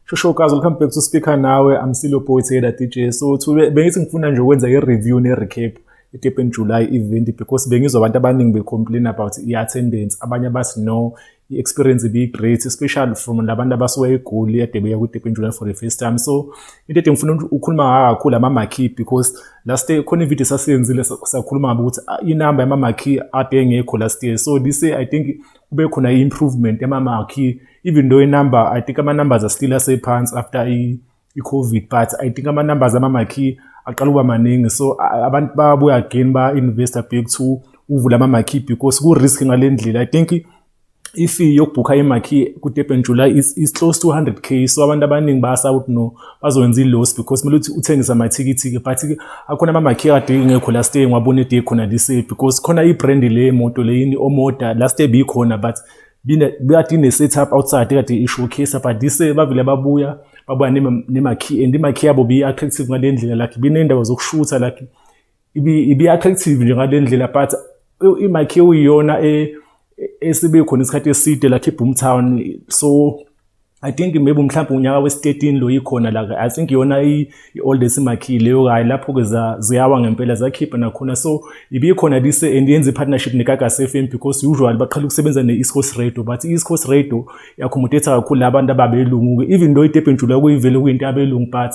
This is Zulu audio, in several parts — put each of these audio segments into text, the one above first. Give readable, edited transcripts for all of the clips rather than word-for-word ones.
Shosho guys, welcome back to Speaker Nawe. I'm still your boy Taylor DJ. So today bengithi ngifuna nje ukwenza i-review ne-recap i-Durban July event because bengizwa abantu abaningi be-complain about i-attendance. Abanye bathi no, i-experience ibi-great, especially from labantu abasuka eGoli ade beya kwi-Durban July for the first time. So into ede ngifuna ukukhuluma ngayo kakhulu ama-marquee because last year khona ivideo esasiyenzile, sakhuluma ngabo ukuthi inamba yama-marquee ade engekho last year. So this year I think kube khona i-improvement yama-marquee, even though inumber, I think ama-numbers are still asephansi after i-COVID, but I think ama-numbers ama-marquee aqala ukuba maningi. So abantu bayabuya again, ba-investa back to uvula ama-marquee because ku-risk ngale ndlela. I think i-fee yokubhukha i-marquee ku-Durban July is close to 100K, so abantu abaningi bayasaba ukuthi no, bazowenza i-loss because kumele ukuthi uthengise amathikithi-ke. But-ke akhona ama-marquee kade ingekho last year, ngiwabona ede khona this year because khona i-brand le moto le yini, Omoda, last year bikhona but bekade ine-setup outside kade i-showcase, but this year bavele babuya ne-marquee and i-marquee yabo bi-attractive ngale ndlela, like biney'ndawo zokushutha, like ibi-attractive nje ngale ndlela. But i-marquee uyiyona esibe khona isikhathi eside, like i-Boomtown, so I think maybe mhlawumbe unyaka wesi-13 lo ikhona la. I think iyona i-oldest marquee leyo. Hayi, lapho-ke ziyawa ngempela, zakhipha nakhona. So ibikhona this and yenza i-partnership neGagasi FM because usually baqhala ukusebenza ne-East Coast Radio, but i-East Coast Radio i-accommodate kakhulu abantu ababelungu-ke, even though i-Durban July kuyivele kuyinto yabelungu, but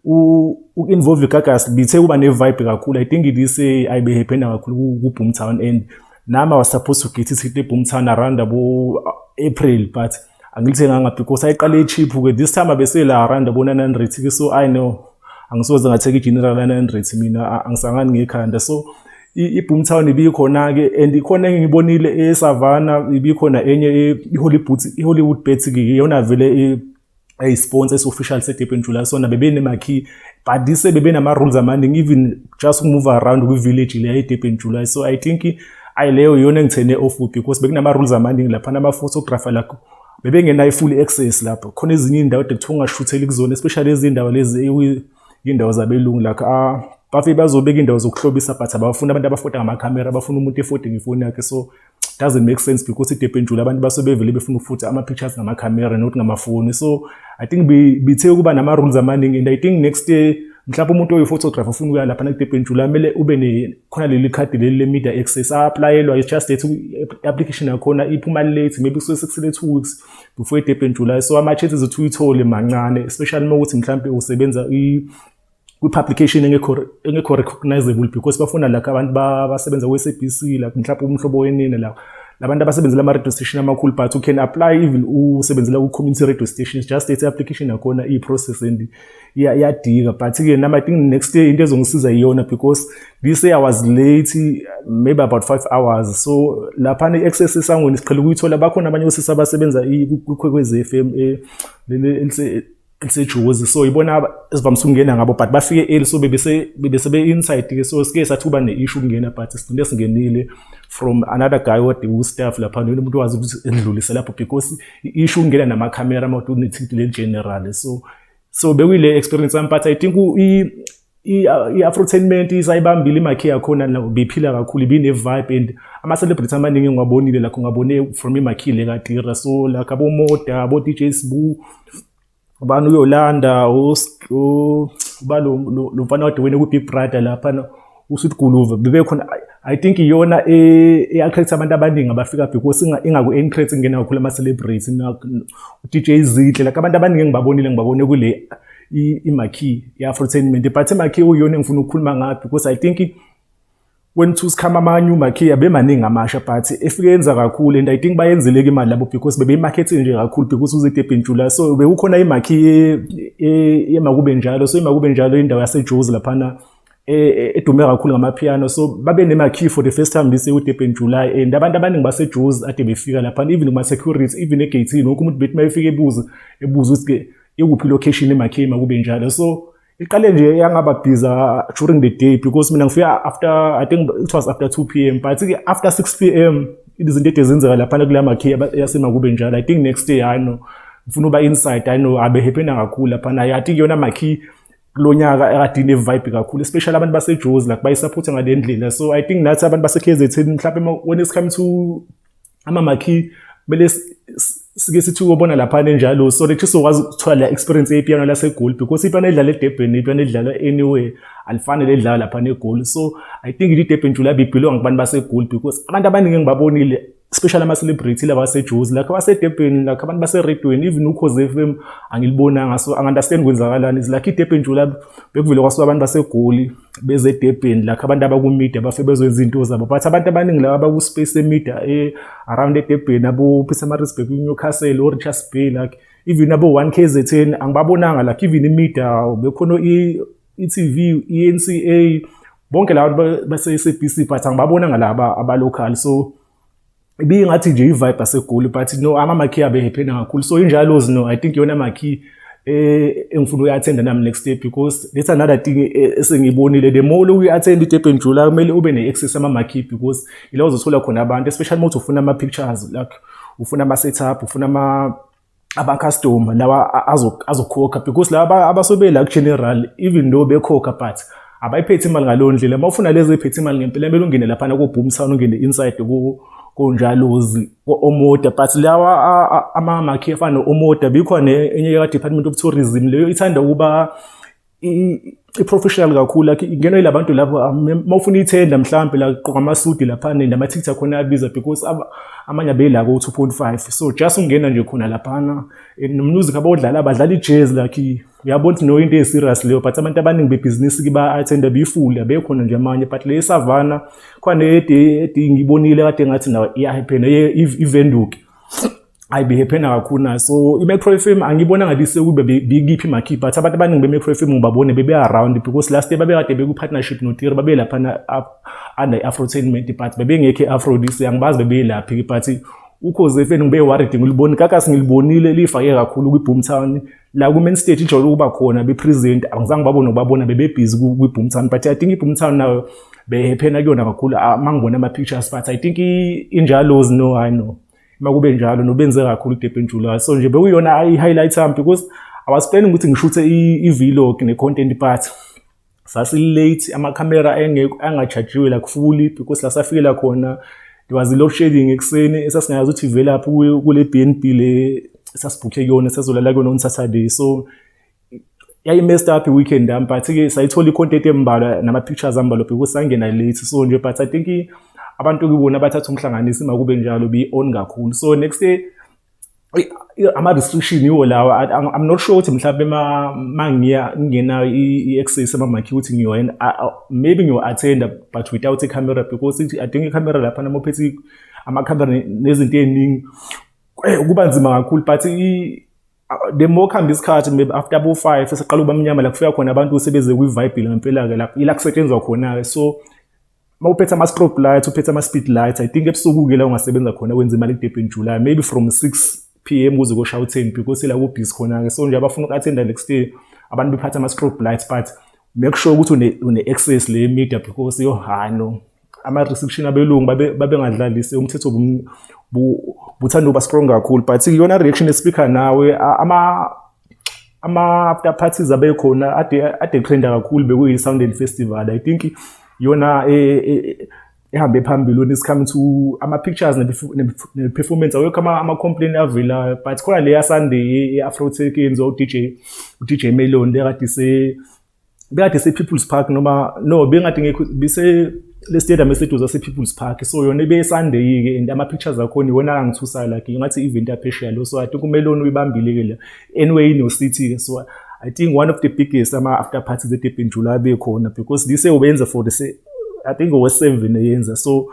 uku-involve iGagasi bithe kuba ne-vibe kakhulu. I think this ayibe-happena kakhulu ku-Boomtown and nami I was supposed to get ithikithi e-Boomtown around abo April, but angilithenganga because ayiqale cheap-ke. This time abesela around abo 900-ke, so I know angisoze ngathenga i-general 900 mina, angisangani ngekhanda. So i-Boomtown ibikhona-ke and ikhona engiyibonile eSavannah, ibikhona enye i-Hollywood Bet-ke, iyona vele eyi-sponsor esi-official se-Durban July. So nabo bebene-marquee, but this bebenama-rules amaningi, even just uku-move around kwi-village leya e-Durban July. So I think ayi, leyo iyona engi-turne off because bekunama-rules amaningi laphana, ama-photographer like bebengenayo i-full access lapho. Khona ezinye iy'ndawo ade kuthiwa ungashutheli kuzona, especially lezi iy'ndawo lezi iy'ndawo zabelungu, like bafike bazobeka iy'ndawo zokuhlobisa, but abafuni abantu abafota ngamakhamera, bafuna umuntu efote ngefoni yakhe. So doesn't make sense because i-Durban July abantu basuke bevele befuna ukufota ama-pictures ngamakhamera, not ngamafoni. So I think bithe ukuba nama-rules amaningi and I think next year mhlawumbe umuntu oyi-photographer ufuna ukuya lapha ku-Durban July kumele ube khona leli khadi leli le-media access a-applyelwa. It's just that i-application yakhona iphuma late, maybe kusuke sekusele 2 weeks before i-Durban July, so ama-chances ukuthi uyithole mancane, especially uma kuthi mhlawumbe usebenza kwi-publication engekho recognizable because bafuna like abantu basebenza kwi-SABC, like mhlawumbe uMhlobo Wenene, la labantu abasebenzela ama-radio station amakhulu. But you can apply even usebenzela ku-community radio stations, just that i-application yakhona iyi-process and iyadika. But-ke nami I think next year into ezongisiza iyona because this year I was late maybe about 5 hours, so laphana i-access esangweni siqhele ukuyithola. Bakhona abanye osisi abasebenza kwiKwekwezi FM eliseJozi, so ibona esivamise ukungena ngabo, but bafike early, so bebese be-inside-ke. So sike sathi kuba ne-issue ukungena, but sigcine singenile from another guy ode u-staff lapha, umuntu wazi ukuthi edlulise lapho because i-issue ukungena namakhamera uma unethikithi leli-general. So bekuyile experience yami, but I think i-Afrotainment isayibambile i-marquee yakhona, bephila kakhulu, ibine-vibe and ama-celebrity amaningi engiwabonile lakho ngabone from i-marquee le kaTira. So like aboModa, abo-DJ Sbu, ubani, uYolanda, uba lo mfana kade wene ku-Big Brother laphana, uSweet Guluva, bebekhona. I think iyona e-attract abantu abaningi abafika because ingaku-entrance ingena kakhulu ama-celebrity, u-DJ Zinhle, like abantu abaningi engibabonile ngibabone kule i-marquee ye-Afrotainment. But i-marquee uyiyona engifuna ukukhuluma ngayo because I think when to sikhama amanye u-marquee abemaningi amasha, but efike yenza kakhulu and I think bayenzile-ke imali labo because bebeyi-marketing nje kakhulu because uze-Durban July. So bekukhona i-marquee yeMakube Njalo. So iMakube Njalo indawo yaseJozi laphana edume kakhulu ngamapiano, so babe ne-marquee for the first time this year ku-Durban July and abantu abaningi baseJozi ade befika laphana, even kuma-security, even egeyithini, wonke umuntu bethi uma efika ebuza ukuthi-ke ikuphi i-location e-marquee Makube Njalo. So iqale nje yangaba busy during the day because mina ngifika after, I think it was after 2 p.m., but-ke after 6 p.m. izinto ede zenzeka laphana kula marquee yaseMakube Njalo. I think next year, I know ngifuna uba inside. I know abehappena kakhulu laphana. I think iyona marquee kulo nyaka ekade ine-vibe kakhulu, especially abantu baseJozi, like bayisapotha ngale ndlela. So I think nathi abantu base-KZN mhlawumbe when it's come to ama-marquee kumele Sike sithi uyobona laphana enjalo so that sizokwazi ukuthola la experience yepiano laseGoli, because ipiano edlala eDurban, ipiano edlala anywhere alifani ledlala laphana eGoli. So I think i-Durban July bibhilonga kubantu baseGoli, because abantu abaningi engibabonile, especially ama-celebrity laba baseJozi, like abaseDurban, like abantu baseredweni, even Ukhozi FM angilibonanga. So angi-understand kwenzakalani. It's like i-Durban July bekuvele kwasuka abantu baseGoli beze eDurban, like abantu abaku-media bafe bezwenza izinto zabo, but abantu abaningi laba abaku-space e-media around eDurban, abo-Pietermaritzburg, Newcastle, o-Richards Bay, like even abo-One KZN angibabonanga. Like even i-media bekhona, i-TV, i-NCA, bonke laba base-SABC, but angibabonanga laba aba-local. So ibingathi nje i-vibe yaseGoli, but no, ama-marquee abehaphena kakhulu. So injalo no, I think iyona marquee engifuna ukuyi-attenda nami next year, because that's another thing esengiyibonile: the more uyi-attend i-Durban July, kumele ube ne-access ama-marquee, because ila uzothola khona abantu, especially uma uthi ufuna ama-pictures, like ufuna ama-setup, ufuna ama-customer lawa azokhokha, because laba abasuke la ku-general, even though bekhokha, but abayiphethe imali ngaleyo ndlela. Uma ufuna lezi ey'phethe imali ngempela, kumele ungene laphana ko-Boomtown, ungene inside konjalozi, ko-Omoda. But lawa ama-marquee afana no-Omoda, bikhona enye ka-Department of Tourism, leyo ithanda ukuba i-professional kakhulu, like ingenwa yila bantu lapho. Uma ufuna ithenda mhlampe la, gqoka amasudi laphana, namathikithi akhona ayabiza, because amanye abela ko-2.5. So just ungena nje khona laphana, no-music abawudlala, badlala i-jazz, like uyabona ukuthi no, into eyi-serious leyo. But abantu abaningi bebhizinisi ba-attenda, beyifuli abekhona nje amanye. But le Savannah khona ede ngibonile kade ngathi nayo iyahaphena, iVenduke ayi behaphena kakhulu nayo. So i-Metro FM angibona ngathi sekube bikiphi i-marquee, but abantu abaningi be-Metro FM ngibabone bebe around, because last year babekade beku-partnership noTira, babe laphana under i-Afrotainment, but bebengekho i-Afro this year, angibazi bebelaphi. But Ukhozi FM ngibe worried ngilibone kakasi, ngilibonile lifake kakhulu kwi-Boomtown la ku-main stage, ijwayele ukuba khona be-present, angizange babone ukubabona, bebe-busy kwi-Boomtown. But I think i-Boomtown nayo bephena kuyona kakhulu uma ngibona ama-pictures. But I think injalozi no, I know uma kube njalo nobenze kakhulu i-Durban July. So nje bekuyona i-highlight yami, because I was planning ukuthi ngishuthe i-vlog ne-content, but sasi-late, amakhamera angachajiwe like fully, because la safikela khona there was i-load shedding ekuseni esasingayazi ukuthi ivelaphi kule BNB le esasibhukhe kuyona, sazolala kuyona on Saturday. So yayi-messed up i-weekend yami, but-ke sayithola i-content embalwa nama-pictures ambalwa because sangena late. So nje, but I think abantu kibona bathatha umhlanganisi, makube njalo be-on kakhulu. So next day ama-restriction yiwo lawa. I'm not sure ukuthi mhlawumbe ma ngiya ngingenayo i-access ama-marquee ukuthi ngiyoyena, maybe ngiyo-attenda but without i-camera, because I think i-camera laphana, uma uphethe amakhamera nezinto ey'ningi, kuba nzima kakhulu. But the more kuhamba isikhathi, maybe after abo-5 seqala ukuba mnyama, la kufika khona abantu sebeze kwi-vibe ngempela-ke, lapho ila kusetshenzwa khona-ke. So uma uphethe ama-strobe light, uphethe ama-speed light, I think ebusuku-ke la ungasebenza khona wenza imali ku-Durban July, maybe from 6 p.m. kuze koshaya u-10, because ila ku-busy khona-ke. So nje abafuna uku-attenda next year, abantu bephathe ama-strobe lights, but make sure ukuthi une-access le media, because yo, hayi no, ama-restriction abelungu babengadlalisi umthetho, buthanda ukuba strong kakhulu. But iyona reaction espeaker nawe, ama-after parties abekhona ade trenda kakhulu bekuyi-Sound and Festival. I think iyona ehambe phambili when it's coming to ama-pictures ne-performance. Awekho ama-complaint avelayo, but khona leya Sunday ye-Afrotech eyenziwa u-DJ Melon, lekade se bekade se-People's Park, noma no, bengade ngekho, bise le stadium eseduze sase-People's Park. So yona ibe Sunday-ke, and ama-pictures akhona iwona angithusayo, like ngathi i-event yaphesheya lo. So I think uMelon uyibambile-ke la anyway no-City-ke. So I think one of the biggest ama-after parties eDurban July abekhona, because this year ubenza for the, I think owe-7 eyenza. So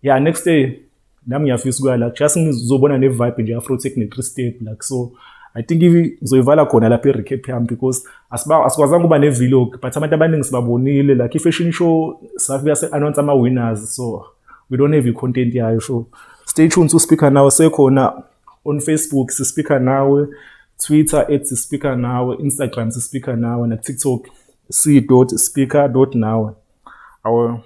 yeah, next day nami ngiyafisa ukuya la, just ngizobona ne-vibe nje Afrotech ne-three step like. So I think ngizoyivala khona lapha i-recap yami, because asikwazanga ukuba ne-vlog, but abantu abaningi sibabonile. Like i-fashion show safika se-announce ama-winners, so we don't have i-content yayo. So stay tuned to Speaker Nawe, sekhona on Facebook si-Speaker Nawe, Twitter @Speaker Nawe, Instagram si-Speaker Nawe, na-TikTok c.speaker.nawe. Our